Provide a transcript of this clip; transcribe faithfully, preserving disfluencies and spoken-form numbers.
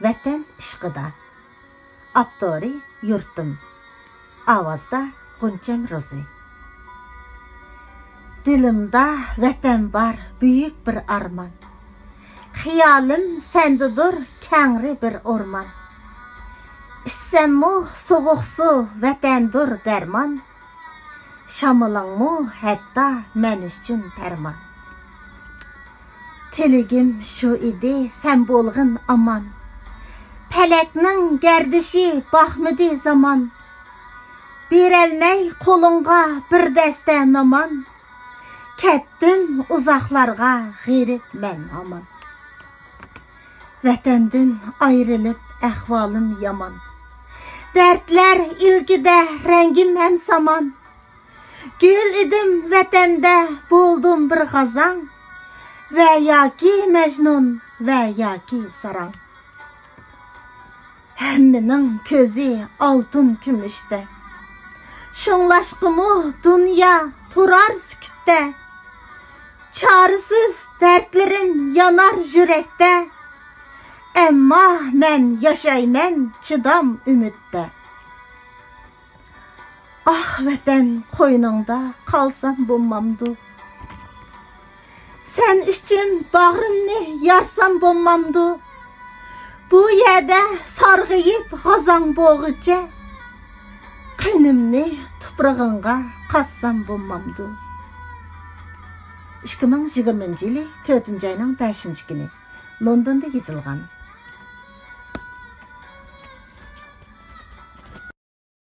ۋەتەن ئىشقىدا. ئاپتورى يۇرتۇم. ئاۋازدا غۇنچەم روزى. دىلىمدا ۋەتەن بار، بۈيۈك بىر ئارمان. خىيالىم سەندىدۇر، كەڭرى بىر ئورمان. ئىچسەممۇ سوغۇق سۇ، ۋەتەندۇر دەرمان. شامىلىڭمۇ ھەتتا مەن ئۈچۈن پەرمان. تىلىگىم شۇ ئىدى، سەن بولغىن ئامان. پەلەكنىڭ گەردىشى باقمىدى زامان. بېرەلمەي قولۇڭغا بىر دەستە نامان. كەتتىم ئۇزاقلارغا غېرىب مەن ھامان. ۋەتەندىن ئايرىلىپ ئەھۋالىم يامان. دەردلەر ئىلكىدە رەڭگىم ھەم سامان. گۈل ئىدىم ۋەتەندە، بولدۇم بىر غازاڭ. ۋە ياكى مەجنۇن، ۋە ياكى ساراڭ. ھەممىنىڭ كۆزى ئالتۇن كۈمۈشتە. شۇڭلاشقىمۇ دۇنيا تۇرار سۈكۈتتە. چارىسىز دەردلىرىم يانار يۈرەكتە. ئەمما مەن ياشايمەن چىدام ئۈمىدتە. ئاھ، ۋەتەن، قوينۇڭدا قالسام بولمامدۇ؟ سەن ئۈچۈن باغرىمنى يارسام بولمامدۇ؟ بۇ يەردە سارغىيىپ غازاڭ بولغۇچە، قېنىمنى تۇپرىغىڭغا قاتسام بولمامدۇ؟ ئىككى مىڭ يىگىرمىنچى يىلى تۆتىنچى ئاينىڭ بەشىنچى كۈنى، لوندوندا يېزىلغان.